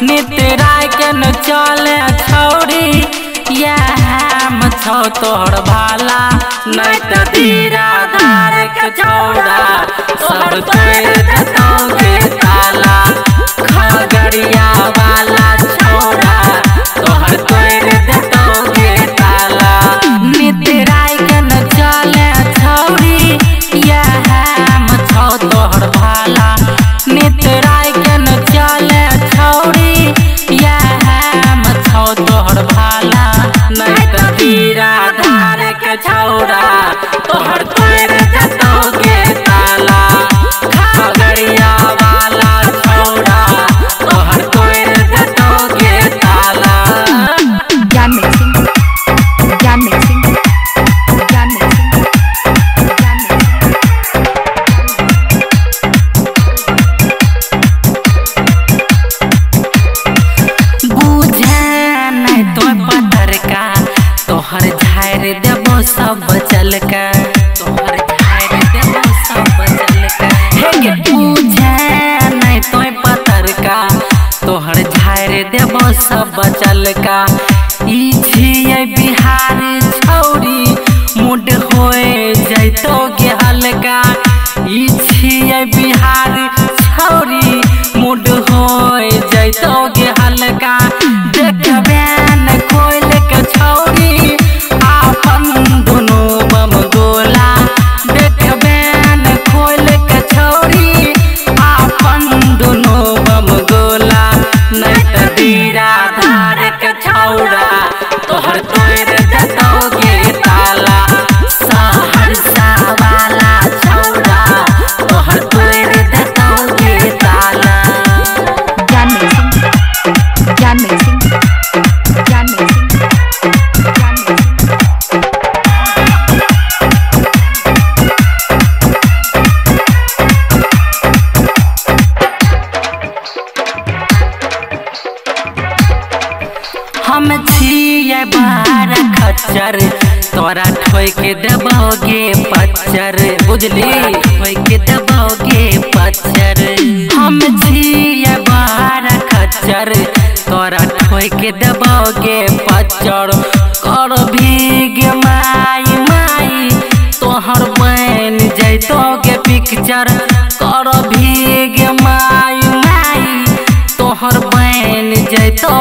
नितराय के न चले छौरी हम छौ तोहर भाला नहीं त धीरा धार के छौड़ा सब तोड़ देतौ गे ताला। खगड़िया वाला छौड़ा तोहर तोड़ देतौ गे ताला। नितराय के न चले छौरी हम छौ तोहर भाला। नितराय के न चले छौरी हम छौ तोहर भाला नहीं त धीरा धार के छौड़ा तोहर तोड़ देतौ गे ताला। खगड़िया वाला छौड़ा तोहर तोड़ देतौ गे ताला। Gyan mixing, Gyan mixing, Gyan mixing, Gyan mixing. बुझे नहीं तो पतर का तोहर झाड़ देबो सब बचल का। तोहर झाड़ देबो सब बचल का। हे गे बुझे नहीं तो पतर का तोहर झाड़ देबो सब बचल का। ई छियै बिहार छौरी मुड होए जैतो गे हल्का। ई छियै बिहार छौरी मुड होए जैतो गे हल्का। देखबे न खोल के छौरी आपन दुनू बम गोला। देखबे न खोल के छौरी आपन दुनू बम गोला नहीं त धीरा धार के छौड़ा तोहर तोड़ देतौ गे ताला। सहरसा वाला छौड़ा तोहर तोड़ देतौ गे ताला। Gyan mixing, Gyan mixing, Gyan mixing, Gyan mixing. हम छियै बार खच्चर तोरा ठोक देबोगे पच्चर। बुझली ठोक देबोगे पच्चर। हम छियै बार खच्चर तोरा ठोक देबोगे पच्चर। कर भीग माई माई तोहर बन जैतो गे पिक्चर। कर भीग माई माई तोहर बन जैतो